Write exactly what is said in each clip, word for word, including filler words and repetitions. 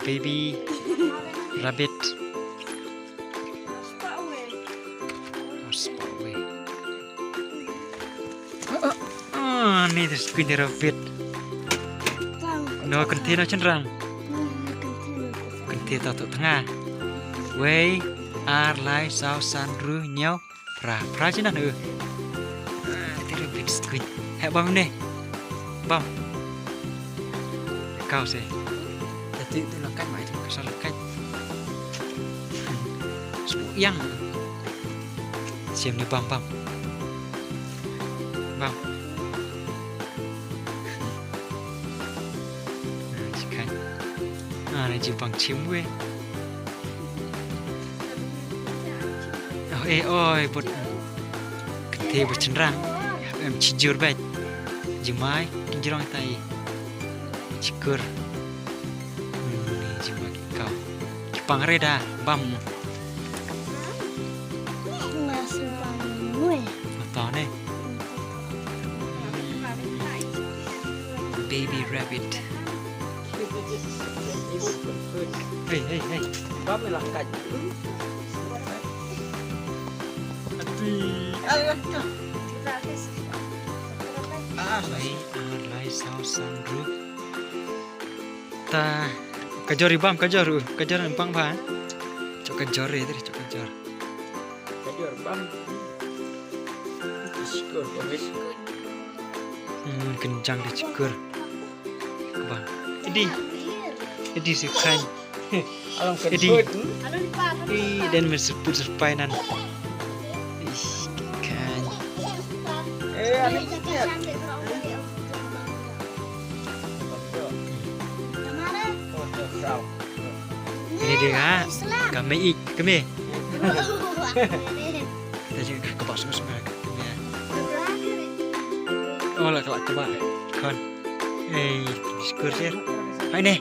Baby rabbit. Oh, spah wei. Ah, ah, ah, ni te skuin te rabbit. No kynthei no shynrang. Kynthei to to tnga. Wei, ar, lai, saw, san, ru, ñiew. Phra, phra jinan u. Ah, te ruh bit skuin. Heh bam ne. Bam. Kau se. Tati tu lakat mai tu kasar lakat. Sbu yang. Siam ni bam bam. Bam. Ah, jikan. Ah, na jibang chim we. Oh, eh, oi, bot. Kynthei bot shynrang. Em chijur bet. Jumai, ki jrong tai. Chikur. Hmm, jumai ki kau. Ki pang re da, bam. Nga shu pang ngui. Mata ne. Baby rabbit. Hey, hey, hey. Bam me langkat. Aduh. Alah, dah. Ah, lai, ah, lai, saw, san, ru. Ta, ka jor i bam, ka jor, ka jor i bam ba. Chok ka jor re, chok ka jor. Ka jor bam. Skur, bam. Hmm, kynjang de skur. Bam. Idi. Idi si khan. Alang kan Idi. Food, hmm? I den men seput sepai nan. Ih, kan. Eh, ada sikit. Ini dia ha. Kami ik, kami. Tadi ke bos bos mereka. Oh, lah kelak coba. Kon. Eh, syukur sih. Hai ni.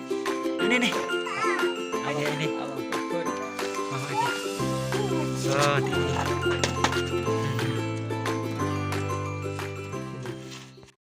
Hai ni ni. Hai ni, hai ni. Oh, hai ni. Oh, ni.